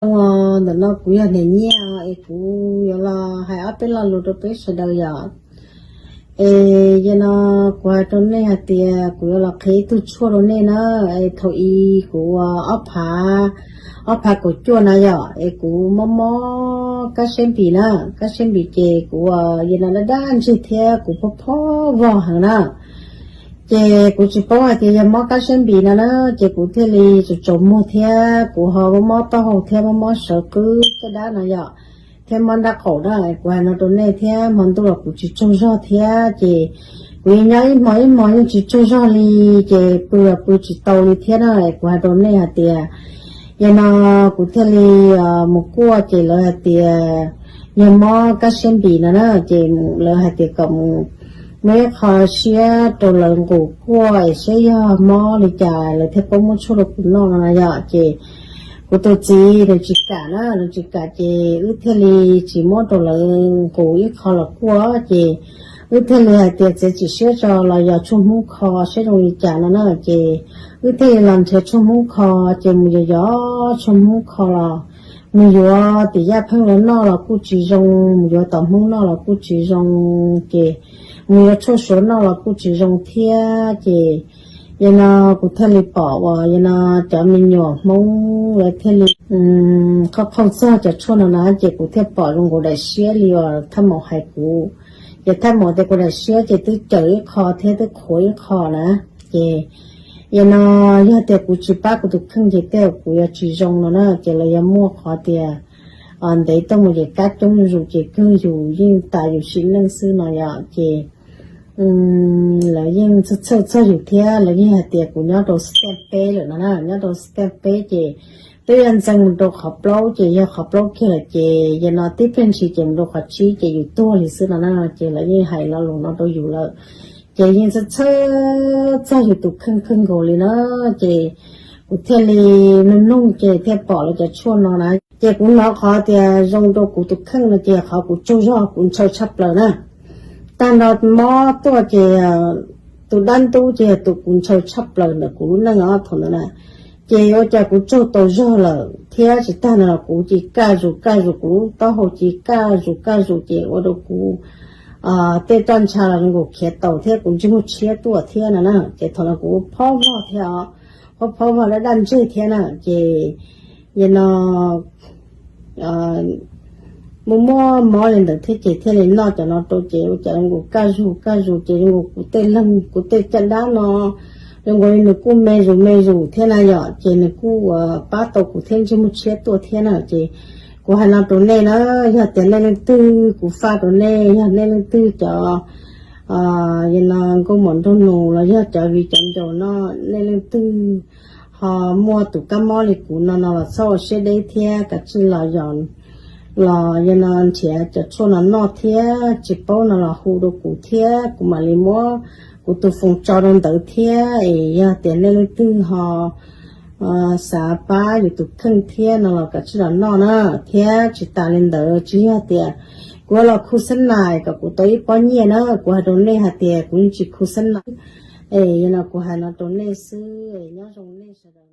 Ntawm no kuv yog Niam Nyiaj es kuv yuav los hais ob peb lo lus rau peb sawv daws yom. Es yog no kuv hais rau nej hais tias kuv yuav los qhia ib tug tshuaj rau nej na. Es thaum i kuv ua ob phav, ob phav kaum cuaj na yom, es kuv mob mob kab siab npis na, kab siab npis ces kuv ua yog no daj daj ntseg thiab kuv phob phob vog heev na. Ces kuv tsis paub hais tias yog mob kab siab npis no na, ces kuv thiaj li tsaus tsaus muag thiab kuv ho mob mob taub hau thiab mob mob sawv qwb caj dab no yom, thiab mob nrab qaum na. Kuv hais no rau nej thiab hmo ntuj los kuv tsis tsaug zog thiab ces kuv yeej nyob ib hmo ib hmo yeej tsis tsaug zog li, ces pw los pw tsis tau li thiab na. Kuv hais rau nej hais tias yog no kuv thiaj li mus kuaj ces lawv hais tias yog mob kab siab npis no na, ces lawv hais tias kom mus muab ib qho siab rau lawv nqus kuaj es saib yog mob li cas lawv thiaj paub muab tshuaj rau kuv noj no yom. Ces kuv tus txiv nws tsis kam na, nws tsis kam ces wb thiaj li tsis muab rau lawv nqus ib qho los kuaj, ces wb thiaj li hais tias txiav txim siab tso los yog tshuaj hmub kho saib zoo li cas no na. Ces wb thiaj li los nrhiav tshuaj hmub kho, ces mus yos yos tshuaj hmub kho los mus yuav tim Yaj Pheej lawv noj los kuj tsis zoo, mus yuav tom Hmoob noj los kuj tsis zoo, ces mus yuav tshuaj Suav noj los kuj tsis zoo thiab. Ces yog no kuv thiaj li pom uas yog no cov me nyuam Hmoob lawv thiaj li qhov qhaug txog cov tshuaj no na, ces kuv thiaj pom zoo nkaus daim siab li uas thaj maum hais kuv. Ces thaj maum tias kuv daim siab ces twb cawm ib qho thiab twb qhuav ib qho na. Ces yog no yog tias kuv tsis pab kuv tus kheej ces tej zaum kuv yuav tsis zoo no na, ces lawv yuav muaj qhov tias ntev tuaj mus ces kab coob zus ces kawg yus yeej tas yus sim neej xwb no yom. Ces lawv yeej txhawj txhawj txog yus thiab lawv yeej hais tias kuv nyob rau step peb lawm no na, nyob rau step peb ces twb yuav ntxeev mus rau qhov plaub ces yog qhov plaub kiag lawm ces yog no tib pliag ntshis ces mus rau qhov tsib ces yus tuag li xwb no na. Ces lawv yeej hais lo lus no rau yus lawm, ces yeej txhawj txhawj txog yus tus kheej kawg nkaus li na. Ces kuv thiaj li mloog mloog ces thiaj pom lawv cov tshuaj no na. Ces kuv hnov qhov tias zoo rau kuv tus kheej no ces qhov kuv tsaug zog kuv ntshaw tshaj plaws na. Tag nrho mob tuaj ces tus dab ntub ces yog tus kuv ntshaw tshaj plaws ntawm kuv lub neej os thaum ntawd na. Ces ua cas kuv tsaug tau zog lawm thiab tsis tag no los kuv cia li kaj zus kaj zus kuv lub taub hau cia li kaj zus kaj zus ces ua rau kuv tej roj ntsha los zoo nkaus khiav taus thiab kuv ntsej muag tshiab tuaj thiab no na. Ces thaum no kuv phob vog thiab os, phob phob vog daj daj ntseg thiab na. Ces yog no muaj muaj mob li ntawd thiab ces thiaj li noj cov no rau ces ua cas zoo nkaus kaj zus kaj zus ces zoo nkaus kuv tej leeg kuv tej caj dab no zoo nkaus li nws kuj me zus me zus thiab na yom, ces nws kuj pab tau kuv thiab ntsej muag tshiab tuaj thiab na. Ces kuv hais no rau nej na, yog tias nej leej twg, kuv faj rau nej, yog nej leej twg cov yog no nkauj muam nraug nus los yog cov viv cov ncaus no, nej leej twg ho muaj tus kab mob li kuv no no los txhob ua siab deb thiab kav tsij los yog los yog no nrhiav cov tshuaj no noj thiab tsis paub no los hu rau kuv thiab kuv mam li muab kuv tus foos tso rau ntawd thiab. Es yog tias nej leej twg ho xav pab yus tus kheej thiab no los kav tsij los noj na. Thiab tsis tas li ntawd tsis yog tias kuv los khu xab nais kom kuv tau ib pob nyiaj na, kuv hais rau nej hais tias kuv yeej tsis khu xab nais. Es yog no kuv hais no rau nej xwb, nyob zoo nej sawv daws.